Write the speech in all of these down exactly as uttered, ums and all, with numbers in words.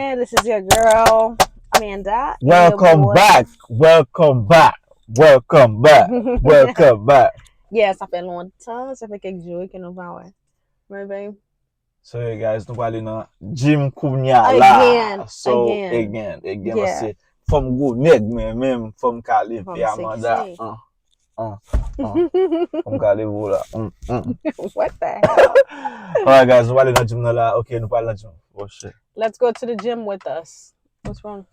And this is your girl, Amanda. And your Welcome boy- back. Welcome back. Welcome back. Welcome back. Yeah, sa fè lontan, sa fè kèk jou ke nou pa wè. Mwen, babe. So yeah, guys, nou prale nan gym kounya la. Again, So again. again, again, Yeah. paske fòm gwo nèg, men menm fòm ka Fòm leve Amanda. sexy. An, an, an. Fòm ka leve w la. Mm, mm. What the hell? Alright guys, nou prale nan gym nan la. Ok, nou prale nan gym. Oh shit. Let's go to the gym with us. What's wrong?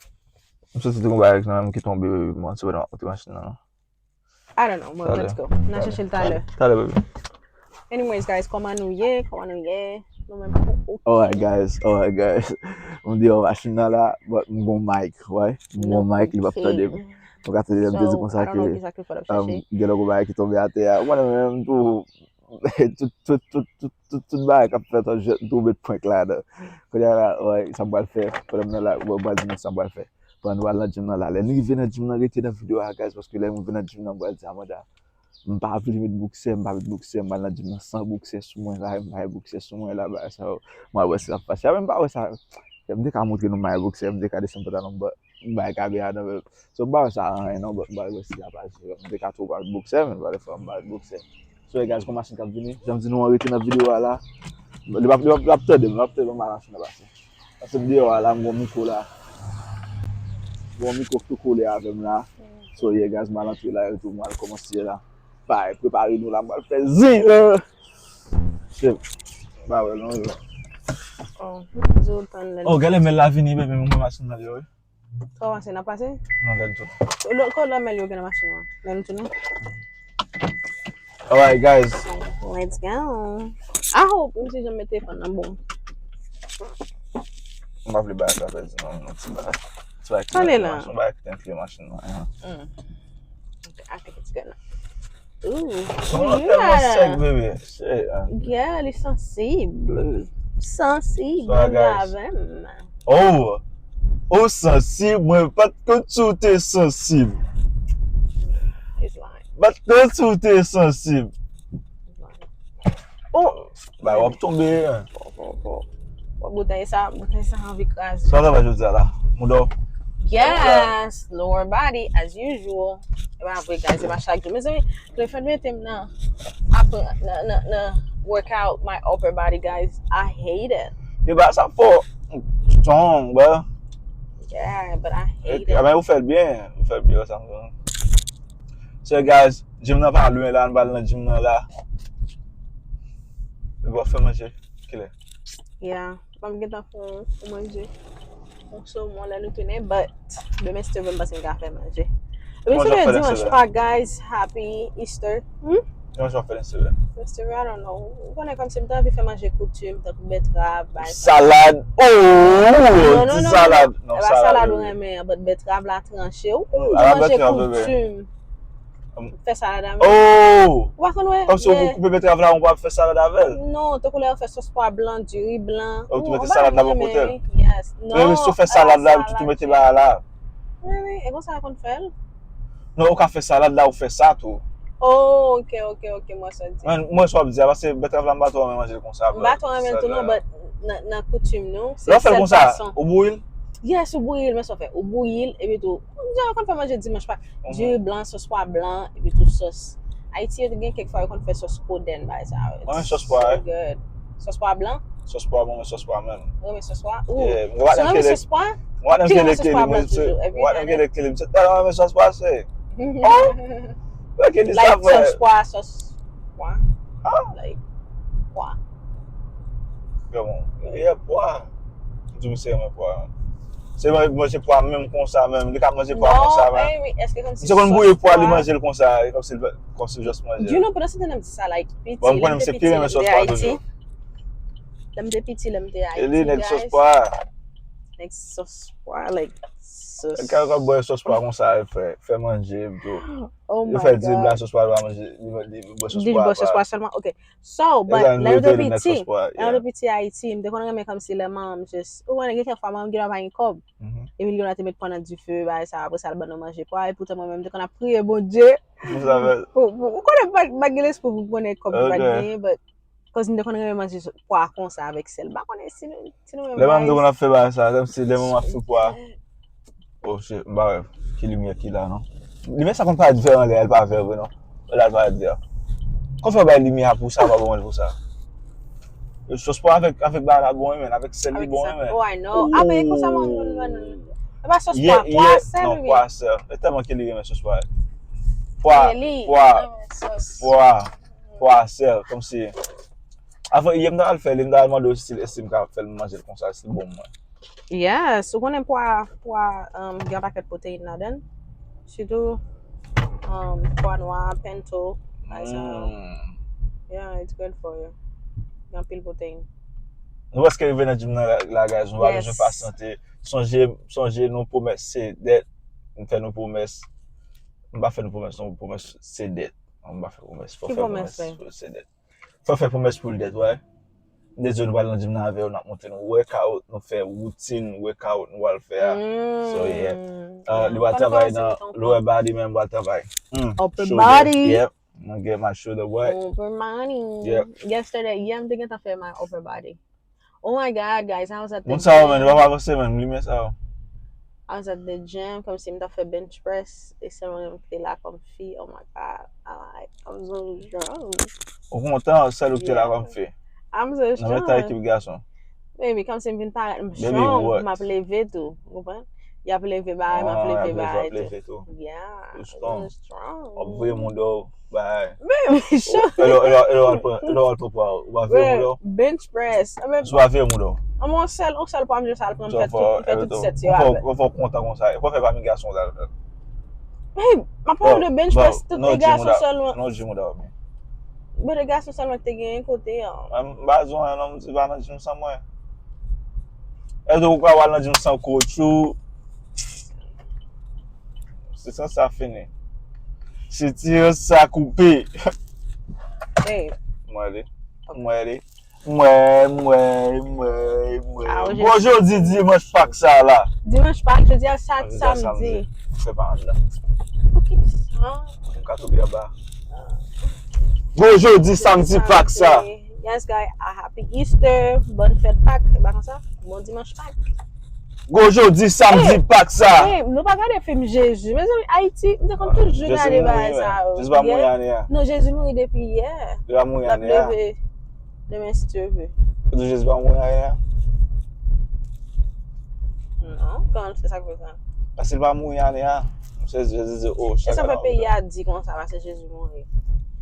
M santi te gen bagay nan menm ki tonbe, mwen se nan kote machin nan. I don't know, but Talè. Let's go. N a chèche l talè. Talè, baby. Anyways, guys, kòman nou ye? Kòman nou ye? Nou menm. Alright guys, alright guys. M deyò machin nan la, but m gon mic, right? M gon mic, li p ap tande m. Nou ka tande lè m te di konsa ke Ki sa ke fò l ap chache. Gen lòt bagay ki tonbe atè a. Mwen menm tou, tout, tout, tout, tout, tout, tout bagay k ap fèt an jwèt, m tou met prank ladan. Kounye a la, wè, sa m pral fè, pandan m nan la, wè, m pral di nou sa m pral fè. Pandan nou al nan gym nan la, lè n rive nan gym nan, rete nan videyo a, guys, paske lè m rive nan gym nan, m pral di Amanda, m pa vle met bouksè, m pa met bouksè, m al nan gym nan san bouksè sou mwen, la, m pa gen bouksè sou mwen, la, bagay sa yo, m al wè si l ap pase. Apre m pa wè sa, m te ka montre nou m pa gen bouksè, m te ka desann pantalon m, but m pa gen kabe adan menm. So, m pa wè sa anyen non, but m pa wè si l ap pase. M te ka tou pa met bouksè, men pa defwa m pa met bouksè. So, guys, gon machin k ap vini. Jan m di nou an rete nan videyo a la. Li p ap, li p ap, li p ap tande m, li p ap tande m, m pa machin nan pase. Paske m deyò a la, m gon mikwo la. M gon mikwo ki tou kole avè m la. So, yeah, guys, m al antre la, etou m al kòmanse la. Bay, prepare nou la, m pral fè zin. Shit. Ba wè non yo. Oh, di w tann lè. Oh, gade men la vini, baby, mwen machin nan yo, wi. Kòman se nan pase? Non, gade tout. Lò, kò lòmè yo gen nan machin nan? Lè nou tounen? Alright, guys. Let's go. I hope, m si janm met telefòn nan bon. M pa vle bay sa pèdi non, non, ti bay. Ti bay ki Pale nan la. Machin, bay ki te nan machin nan. Hein. Mm. Okay, I think it's good now. Ooh. Son Ooh, an tèlman yeah. Sèk, bebe. Shit, hein. Yeah, li sansib. Sansib, So, menm jan guys. Avè m. Oh! Ou sansib, mwen pa t konn si w te sansib. It's lying. Pa t konn si w te sansib. It's lying. Oh! Ba, w ap tonbe, hein. Bon, bon, bon. Bon, boutèy sa, boutèy sa anvi kraze. Sa w travay jodi a la? Mouda w? Yes, lower body as usual. E pa vre, guys, se pa chak jou. Mezanmi, Clifford mete m nan apre nan nan nan workout my upper body, guys. I hate it. E ba sa fò strong, bro. Yeah, but I hate E it. men ou fè l byen, ou fè l byen sa. So guys, gym nan pa lwen la, nou pral nan gym nan la. Epi w ap fè manje. Kilè? Yeah, m ap gentan fè yon manje. Yon somon lè nou tounen, but demen si Dye vle m panse m ka fè manje. Demen Kòman si jan Dye fè dimanch lè pa, guys, happy Easter. Hmm? Kòman jan fè lè sere? Easter, I don't know. Ou konnen kòmsi m te anvi fè manje koutim, tankou betrav, bay sa. Salad. Oh, Non, non, ti non, salad. non. Non, E pa salad. Salad ou renmen an, but betrav la tranche. Ou A la manje betrav, bebe. Koutim. Um, Fè salad avè. Oh! Ou pa konn wè? Kòmsi ou Yeah. koupe betrav la, ou pa fè salad avè l. Non, tankou lè ou fè sòs pwa blan, diri blan. Ou tou Ou mete pa salad la konn bò kote l. renmen. Yes. Non, Mwen si ou fè salad la, ou tou mete ba la. Wi, wi, e konsa a konn fè l. Non, ou ka fè salad la, ou fè sa tou. Oh, ok, ok, ok, mwen sa di. Mwen, mwen sa w ap di a, paske betrav la, m pa twò renmen manje l konsa. M pa twò renmen l tou non, but nan, nan koutim nou, se Lè w fè l sèl konsa, fason. Ou bouyi l? Yes, ou bouyi l, men sa w fè. Ou bouyi l, epi tou, jan yo konn fè manje dimanch pa. Mhm. Diri blan, sòs pwa blan, epi tou sòs. Ayiti, yo te gen kèk fwa yo konn fè sòs kodenn, bagay sa yo. Mwen, sòs pwa, So eh. Good. Sòs pwa blan? Sòs pwa, mwen, sòs pwa menm. Ou renmen sòs pwa? Ou, Yeah, si w renmen sòs pwa, Mwen, ki renmen sòs pwa blan toujou? Mwen, mwen, mwen, sòs pwa se. Oh! Mwen, ki di sa, Like, mwen. Sòs pwa, sòs pwa. Ah! Like, pwa. Kòman? Yeah, pwa. Di misye renmen pwa. Se manje, manje pwa menm konsa menm. Li ka manje pwa konsa menm. Anyway, èske kòmsi Misye konn bouyi pwa, li manje l konsa, kòmsi, kòmsi just manje. You know, pandan se tan m di sa, like, piti, Bon, m lè konnen m te misye piti, pi lè renmen m sòs te pwa Ayiti. toujou. Lè m te piti, lè m te E li Ayiti, nèg sòs guys. Pwa. Nèg sòs pwa, like, sòs. Kaka bwè sòs pwa konsa, fè, fè manje, bro. Oh my Yo fè di blan God. Sòs pwa, pa manje, li, li bwè sòs Di pwa. bwè sòs pwa sèlman, ok. So, but lè nou te piti, lè nou te piti Ayiti, m te konn renmen kòmsi lè manman m just, ou konnen gen kèk fwa manman m gen dwa pa gen kòb. Epi li gen dwa te met pwa nan dife, bagay sa, apre sa l ban nou manje pwa, e poutan mwen menm m te konn ap priye Bondye. Pou, pou, ou konnen m pa, m pa gen lespri pou m konnen kòb m pa t genyen, but Cause m te konn renmen manje pwa konsa avèk sèl. M pa konnen si nou, si nou menm. Lè m te konn ap fè bagay sa, lè m se lè m ap fè pwa. Oh shit, m pa wè ki limyè ki la non. Limyè sa konn parèt vè anlè, l pa vè vre non. Lè l parèt vè. Kon fè bay limyè pou sa, pa bon pou sa. Sos pwa avèk, avèk bagay la bon, men avèk sèl li bon, men. Oh, I know. Abe, konsa mwen, mwen, mwen, mwen. E pa sos pwa, pwa sèl, non, pwa sèl. E tèlman ke li renmen sos pwa. Pwa, pwa, pwa, pwa sèl, kòmsi. Avan, yè m ta al fè li, m ta al mande w si, si m ka fè l manje l konsa, si l bon mwen. Yes, ou konnen pwa, pwa, um, gen yon pakèt pwoteyin ladan l. Sitou, um, pwa nwa, pinto, bagay sa yo. Yeah, it's good for you. Gen anpil pwoteyin. Nou prèske rive nan gym nan la, la, guys. Nou pa bezwen pasyante. Sonje, sonje nou pwomès se dèt. Nou fè nou pwomès. Nou pa fè nou pwomès, nou pwomès se dèt. Nou pa fè pwomès. Fò fè pwomès se dèt. Fò fè pwomès pou l dèt, wè. M te di w nou pral nan gym nan avè w, n ap montre nou workout, nou fè woutin workout nou pral fè a. So, yeah. Ah, li pral travay nan lower body, men m pral travay. Upper body. Yep. Mwen gen my shoulder, what? Upper body. Yep. Yesterday, yè m te gentan fè my upper body. Oh my God, guys, I was at the gym. Moun sa yo, man, yo pa avanse, man, limyè sa yo. I was at the gym, kòmsi m t ap fè bench press, e sèl mwen menm ki te la kòm fi. Oh my God, I, like, I'm so drunk. Ou kontan, sèl ou ki te la kòm fi. I'm so strong. Nan men tan ekip gason. Baby, kòmsi m vin parèt, m strong, m ap leve tou, ou konprann? Y ap leve bagay, m ap leve bagay tou. Yeah, I'm so strong. W ap voye moun dèyè w. Bay. Men, men, e lè, e lè, e lè w al pran, e lè w al pran pwa, ou pa vire mouda w? Bench press. Si w pa vire mouda w. An, yon sèl, yon sèl pwa m jis al pran, m fè tout, m fè tout sèt yo avè l. Ou fè w kontan konsa. Ou fè pa mi gason sa l fè. Hey, m ap pale de bench press, tout de gason sèlman. Non, di mouda w byen. Bon, de gason sèlman ki te genyen kote an. M pa bezwen, non, m di pa nan gym san mwen. Èske ou ka al nan gym san coach ou? Se san sa fini. Senti sa koupe. Hey. Mwen ale. Mwen ale. Mwen, mwen, mwen, mwen. Gwo jodi dimanch Pak sa la. Dimanch Pak, jodi a sa samdi. Fè pa anndan. Poukisa? M ka tonbe anba. Gwo jodi samdi Pak sa. Yes, guys, a happy Easter, bòn fèt Pak, e pa konsa? Bon dimanch Pak. Gwo jodi samdi Pak sa. Hey, nou pa gade fim Jezi. Mezanmi, Ayiti, m te konn toujou gade bagay sa yo. Jezi pa mouri ane a. Non, Jezi mouri depi yè. Li pa mouri ane a. L ap leve demen si Dye vle. Ou di Jezi pa mouri ane a? Non, kòman se sa k fè sa? Paske li pa mouri ane a. Se Jezi di, oh, chak ane. E sa fè peyi a di konsa, paske Jezi mouri.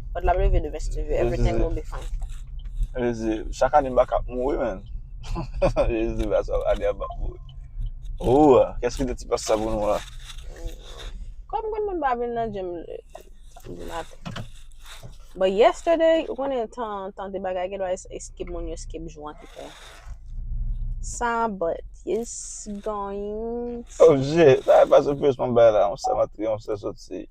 But l ap leve demen si Dye vle. Everything will be fine. Jezi, chak ane m pa ka mouri, man. Jezi, pa sa, ane a pa mouri. Oh, kiyès ki te ti pas sa pou nou la? Kòm granmoun pa vin nan gym samdi maten. But yesterday, ou konnen tan, tan de bagay, gen dwa skip moun yo, skip jou an ki fè. Sa, but it's going to. Oh, shit. Sa e pa sou plis mwen bay la. On sè antre, on sè soti.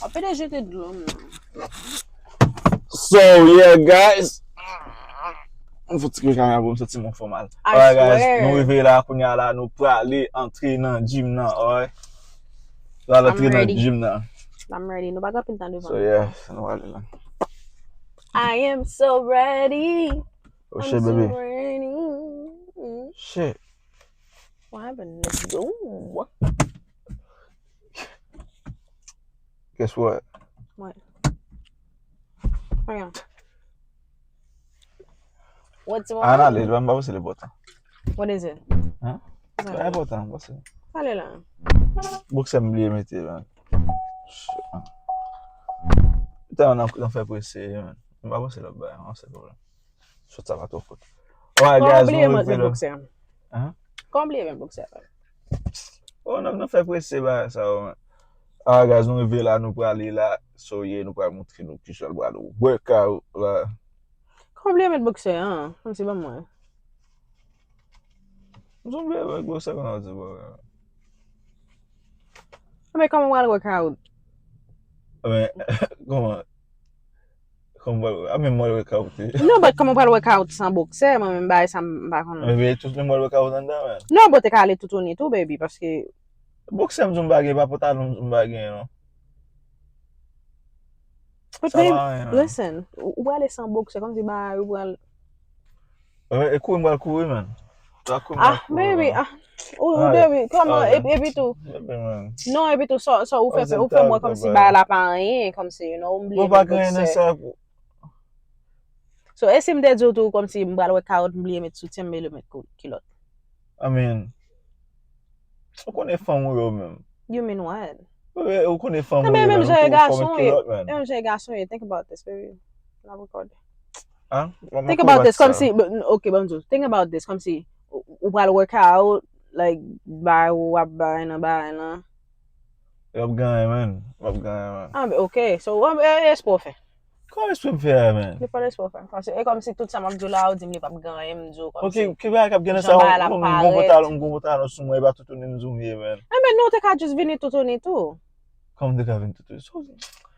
Ape de jete dlo m nan. So, yeah, guys. M fout tire kamera pou m santi mwen fè mal. Alright, guys, nou rive la, kounye a la, nou prale antre nan gym nan, alright? Nou prale antre nan gym nan. I'm ready. Nou pa gen anpil tan devan nou. So, yeah, nou prale la. I am so ready. Oh, shit, baby. Shit. What happened? Let's go. Guess what? What? Hurry on. What's wrong? An ale, m pa panse li enpòtan. What is it? Hein? Sa enpòtan, panse. Pale la. Boksè m bliye mete, man. Shit, man. Tèlman nan, nan fè prese, man. M pa panse l ap bay, an, se pwoblèm. Sòt sa pa twò kout. Alright, guys, nou rive la. Hein? Kòman bliye met boksè? Oh, n ap nan fè prese bagay sa yo, man. Alright, guys, nou rive la, nou prale la. So, yeah, nou pral montre nou kijan l pral workout la. Kòman bliye met boksè an? Kòmsi ban mwen. M sonje boksè kòman w di bò. Men kòman w al workout? Men, kòman? Kòman w al, a men mwen workout. Non, but kòman w al workout san boksè? Mwen menm bagay sa m pa konnen. Men tout menm w al workout anndan, men. Non, but te ka ale toutouni tou, baby, paske. Boksè m di w m pa gen, pa pantalon m di w m pa gen, non. But Sa baby, pa anyen, man. Listen, ou ou prale san bokse kòmsi bagay ou pral E, e kouri m pral kouri, man. Sa kouri m pral Ah, kouri, baby, man. Ah, ou ou Alright. Baby, kòman, Alright, epi, epi tou, Baby, man. Non, epi tou, sa sa ou fè What's fè, the ou fè m wè time, kòmsi bro? Bagay la pa anyen, kòmsi, you know, ou m bliye Bon, pa met gen anyen nan bokse. Sa. So, e si m te di w tou kòmsi m pral workout, m bliye met soutyen, m bliye met kou- kilòt. I mean, ou konnen fanm ou yo menm. You mean what? Ou ou konnen fanm ou Nan men yo menm menm. jan e Ou fò met gason ye. kilòt, man. Menm jan e gason ye. Think about this, baby. N ap rekòde. Ah, m- m- Think m- about this, sa. Kòmsi, but, ok, ban m di w. Think about this, kòmsi ou ou pral workout, like, bay ou ap bay nan bay lan. W ap genyen, man. W ap genyen, man. Ah, ok, so, e espò fè. Kòman espri m fè a, man? Li fò espò fè. Paske e kòmsi tout sa m ap di w la, ou di m li p ap genyen, m di w Ok, kòmsi. Ki bagay k ap gen nan Jan sa? bagay la M gon parèt. pantalon, m gon pantalon sou mwen, e pa toutouni m di w m ye, man. Enben, nou te ka just vini toutouni tou. Kòman m te ka vin toutouni? So,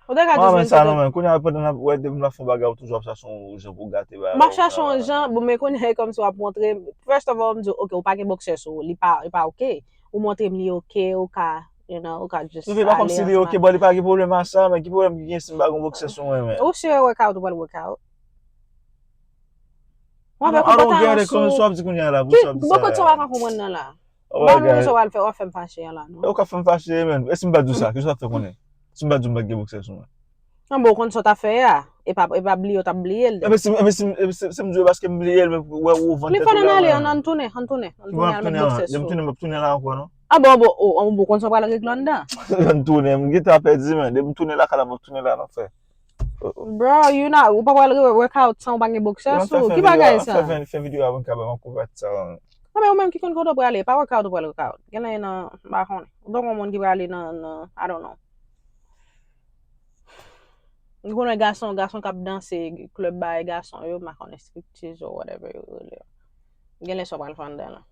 Ou te ka Mwen just men vini sa non, toutouni. Man. Kounye a pandan n ap wè depi m ap fè yon bagay, ou toujou ap chache yon jan pou gate bagay. M ap chache yon jan, bon, men konnen e kòmsi w ap montre m. First of all, m di w, ok, ou pa gen bòksè sou ou, li pa, li pa ok. Ou montre m li ok, ou ka, you know, ou ka just. Nou fè pa kòmsi li ok, bon, li pa gen pwoblèm a sa, men ki pwoblèm ki gen si m pa gen bòksè sou mwen, men? Ou si workout, ou pral workout. I don't, I don't get it, kòman sa w ap di kounye a la, pou sa w ap di sa. Bon, kote sa w pa ka konprann nan la? Oh, Ba nou guys. sa w al fè, w ap fè m fache a la, non? E ou ka fè m fache, man. E si m pa di w sa, ki sa w ap fè konnen? Si m pa di w m pa gen bòksè sou mwen. An bon, ou konn sa w t ap fè a. E pa, e pa bliye, w t ap bliye l. E men si, e men si, e si, si m di w paske m bliye l, men wè ou vant Li tèt fò ou nan la, ale, man. ann tounen, ann tounen. Ann Ki mwen tounen ap al met tounen an? bòksè Lè m sou. Tounen, m ap tounen la ankò, non? Ah bon, bon, ou, ou, ou konn sa w pral regle anndan. Lè m tounen, m gentan pèdi, men. Depi m tounen lakay la, m ap tounen la, nan fè. Bro, you not, ou pa pral re- workout san w pa gen bòksè sou. Ki bagay sa? Fè, fè, fè videyo a pou n ka ba m ap konprann sa. Non, men ou menm ki konn kote w prale, pa workout ou pral workout. Gen nan, nan, m pa konnen. Ou tankou yon moun ki prale nan, nan, I don't know. Ou konnen gason, gason k ap danse, club bay gason yo, m pa konnen striptease or whatever yo rele. Gen lè sa w pral fè anndan la.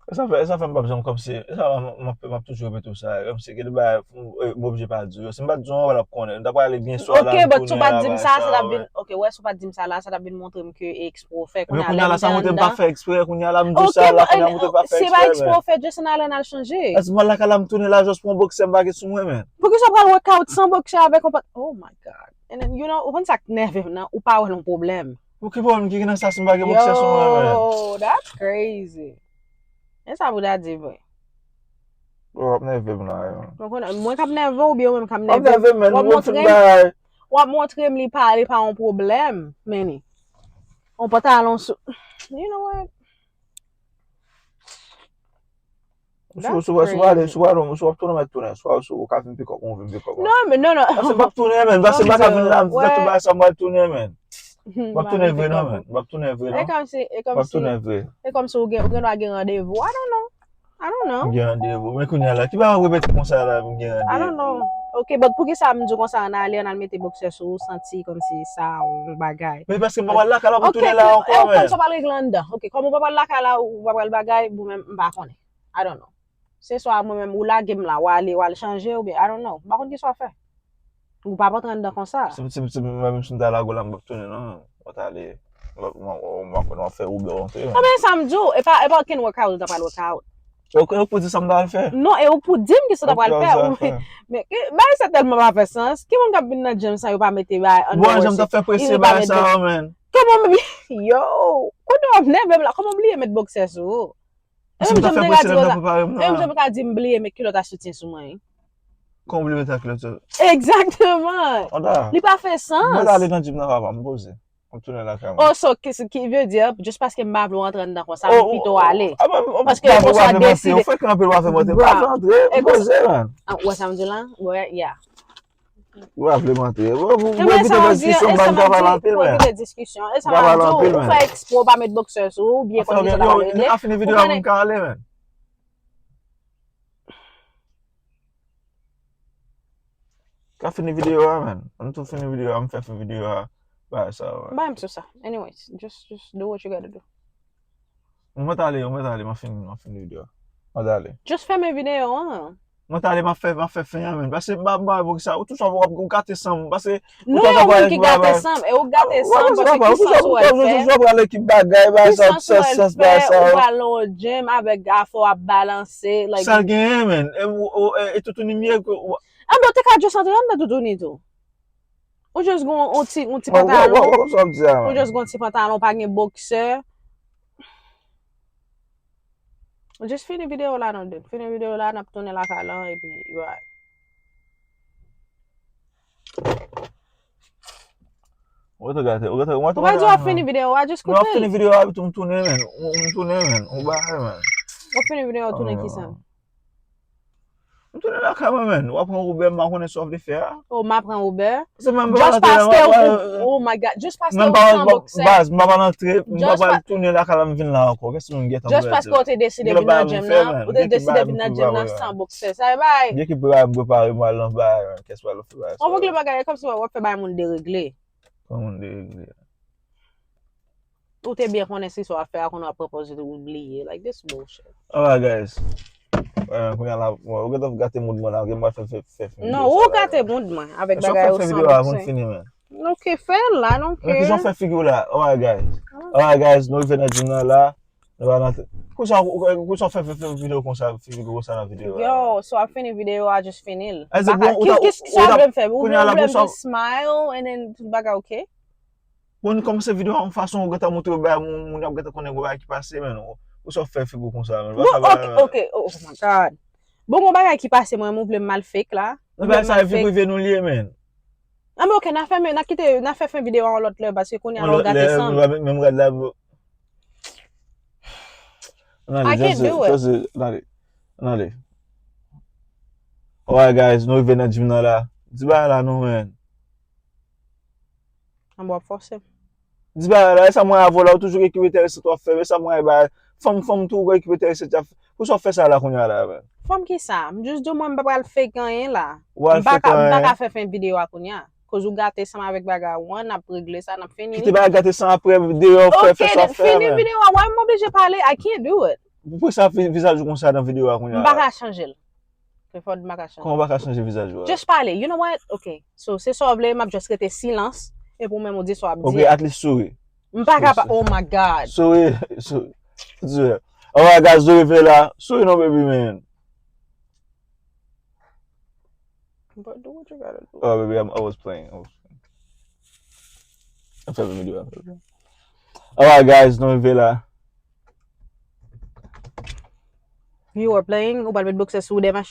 E sa fè, e sa fè m p ap janm kòmsi, e sa m, m, m, m ap toujou repete w sa, kòmsi gen de bagay, m, m oblije pa di w yo. Si m pa di w, w ap konnen. M ta prale byen swa la, Ok, m but si w tounen pa la, di m bagay sa, sa, sa t ap wè. Vin, ok, wè, si w pa t di m sa la, sa t ap vin montre m ke ekspo fè. Epi kounye a la, sa montre m pa fè eksprè, kounye a la, m di w sa la, kounye a montre m pa fè eksprè, men. Se pa ekspo fè, just an alan al chanje. Èske mwen lakay la, m tounen la, just pou yon bòksè, m pa gen sou mwen, men. Poukisa w pral workout san bòksè avèk yon pat? Oh my God. And then, you know, ou konn sa k nève m nan, ou pa wè yon pwoblèm. Pou ki pwoblèm ki gen nan sa si m pa gen bòksè sou mwen, men? Yo, that's crazy. E sa pou ta di vre. Bro, w ap nève m la, yo. Mwen konnen, mwen k ap nève w oubyen ou menm k ap W ap nève m? nève m, men, W ap nou konn fè montre, bagay. W ap montre m li pa, li pa yon pwoblèm, men ni. On pantalon sou. You know what? Si w, si w, si w ale, si w ale, si w ap tounen, mèt tounen. Si w, si w ka vin pikòp, ou vin pikòp. Non, men non, non. Paske m p ap tounen, men. Paske m pa ka vin la, m fè tout bagay sa, m pral tounen, men. M p ap tounen vre, non, men. M p ap tounen vre, non. E kòmsi, e M p ap tounen vre. E kòmsi ou gen, ou gen dwa gen randevou. I don't know. I don't know. M gen randevou. Men kounye a la, ki pa repete konsa la, m gen randevou. I don't know. Ok, but poukisa m di w konsa, ann ale, ann al mete bòksè sou ou, santi kòmsi sa yon bagay. Men paske m pa pral lakay la pou Ok, tounen la ankò, e ou konn men. sa w pral regle anndan. Ok, kòm ou pa pral lakay la, ou pa pral bagay, ou menm, m pa konnen. I don't know. Se swa mwen menm, ou lage m la, w ale, w al chanje, oubyen, I don't know. M pa konn ki sa w fè. Ou pa ap antre anndan konsa. Si, si, si, mwen menm si m ta lage w la, m p ap tounen, non. Mwen ta ale, mwen, mwen, mwen, mwen fè ou bè antre, non. Anben, sa m di w, e pa, e pa okenn workout ou ta pral workout. Ok, ou pou di sa m pral fè. Non, e ou pou di m ki sa w ta pral fè. Men, bagay sa tèlman pa fè sans. Ki moun k ap vin nan gym sa yo pa mete bagay an? Bon, jan m t ap fè prese bagay sa yo, man. Kòman m, yo, kote w ap nève m la, kòman m bliye met bòksè sou ou? E menm jan m te ka di konsa, e menm jan m ka di m bliye met kilòt a soutyen sou mwen. Kòman w bliye met kilòt sou? Egzakteman. Li pa fè sans. Mwen ale nan gym nan, papa, m poze. M tounen lakay mwen. Oh, so, ki, ki vle di, just paske m pa vle w antre anndan konsa, m pito ale. Paske ou konsa deside. Ou fè kanpe, w pa fè mwen antre, m pa vle antre, m poze, man. Ou wè sa m di w la? Yeah. Ou pa vle m antre. Ou vle kite diskisyon, m pa vle anpil, men. Ou pa vle anpil, men. Ou fè eksprè w pa met bòksè sou ou, byen konn ki sa w ta pral regle. Ou fini videyo a, moun ka ale, men. Ka fini videyo a, man. Ann tou fini videyo a, m fè fin videyo a. Bagay sa, man. Ba m sou sa. Anyways, just, just do what you gotta do. Mwen t ale, mwen t ale, mwen fin, mwen fin videyo a. Mwen t ale. Just fèmen videyo an. Mwen t ale, m ap fè, m ap fè fen an, man. Paske m pa, m pa, poukisa, ou toujou ap, ou gate san m, paske. Non, yon moun ki gate san m, e ou gate san m, paske ki sans ou wè l fè? Ou toujou ap pale ki bagay, bagay sa, sans, sans, bagay sa. Ou pral nan yon gym avèk afè w ap balanse, like. Sa l genyen, man. E, ou, ou, e, e toutouni m ye, ou. Anben, ou te ka just antre anndan toutouni tou. Ou just gon yon ti, yon ti Wè, wè, wè, pantalon. Wè, sa w ap di a, Ou man. Just gon ti pantalon, pa gen boxer. Just fini videyo la, non, dude. Fini videyo la, n ap tounen lakay lan, epi, right. Ou te gate, ou te, ou te Ou pa di w ap fini videyo a, just Mwen ap koute fini l. Videyo a, epi m tounen, man. M tounen, man. Ou bagay, man. Ou fini videyo a, tounen ki sa? M tounen lakay mwen, man. W ap pran Uber, m pa konnen sa w vle fè a. Oh, m ap pran Uber. Se menm Just pa paske antre, ou, mwen, oh my God, just paske menm ou pa san boxer. Baz, m pa pral antre, m pa Just pral pa- tounen lakay la, m vin la ankò. Kèsi moun gentan Just paske ou te deside vin nan gym nan, ou te deside vin nan gym nan san boxer. Sa e bay. Gen ki prepare, m prepare, m al nan bay, man. Kèsi pral fè bay. On boucle bagay, e kòmsi w ap fè bay moun deregle. Kòman moun deregle? Ou te byen konnen si sa w ap fè a, konnen w ap pran pòz ou bliye. Like, this bullshit. Alright, guys. Kounye a la, bon, ou gentan gate mood mwen la, gen mwen fè fè fè fini. Non, ou gate mood mwen avèk bagay ou san Videyo a pou boxer. Fini, man. Ok, fè l la, non. Men kijan w fè figi w la? Alright, guys. Alright, guys, nou rive nan gym nan la. Nou va nan. Kousa kousa w fè fè fè videyo konsa, figi konsa nan videyo a? Yo, so ap fini videyo a, just fini l. Ay, se bon, ou ta- Kis ou sa ta- vle m fè? Ou kounye a la, vle m pou sa- just smile and then tout bagay ok? Bon, nou kòmanse videyo a yon fason ou gentan montre yo bay moun, moun ap gentan konnen gwo bagay ki pase, men ou sa fè figi konsa, men. Bon, ok, ok, oh my God. Bon, gon bagay ki pase mwen, ou vle m mal fake la? Nan bagay sa e vi prive nou liye, men. Ah, men ok, n a fèmen, n a kite, n a fè fen videyo a yon lòt lè, paske kounye a la ou gate san m. Menm rad la, bro. I can't do it. Ann ale. Alright, guys, nou rive nan gym nan la. Di bagay la non, man. An bon, ap fòse. Di bagay la, e sa mwen avè w la, ou toujou gen ki enterese sa w ap fè, e sa mwen ba fanm, fanm tou gen ki enterese sa w ap fè. Pou sa w fè sa la kounye a la, man. Fanm ki sa? M just di w mwen m pa pral fake anyen la. Ou al M pa fake ka, m pa anyen. Ka fè fen videyo a kounye a. Koz ou gate san m avèk bagay ou an, n ap regle sa, n ap fini. Kite bagay gate san apre deyò, fè, Ok, fè sa w then fè, fini man. Videyo a, why m oblije pale? I can't do it. Pou sa vi- vizaj ou konsa nan videyo a kounye a M pa la. Ka chanje l. Clifford, m pa ka chanje. Kòman w pa ka chanje vizaj ou a? Just pale. You know what? Ok. So, se sa w vle, m ap just rete silans. Epi ou menm ou di sa w ap Ok, di. At least souri. M pa ka pa. Souri. Oh my God. Souri, souri. Souri. Alright, guys, nou rive la. Souri non, baby, man. But do what you gotta do. Oh, baby, I'm, I was playing. I was playing. I'm filming video. Alright, guys, nou rive la. You are playing, ou pral met boxer sou devan